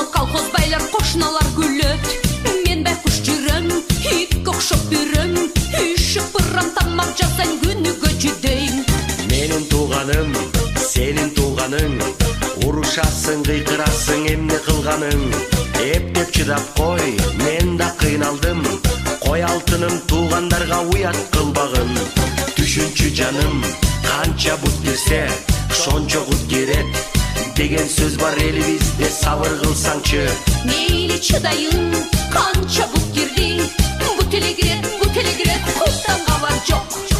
Колхоз, колхоз байлар, кошуналар күлөт. Мен байкуш жүрөм, итке окшоп үрөм. Үшүп ырам, тамак жасайм, күнүгө жүдөйм. Менин тууганым, сенин тууганың. Урушасың, кыйкырасың, эмне кылганың? Эптеп чыдап кой, мен да кыйналдым. Кой, алтыным, туугандарга уят кылбагын. Түшүнчү, жаным, канча бут кирсе, ошончо кут кирет деген сөз бар элибизде, сабыр кылсаңчы. Мейли, чыдайын, канча бут кирди. Бут эле кирет, бут эле кирет, куттан кабар жок.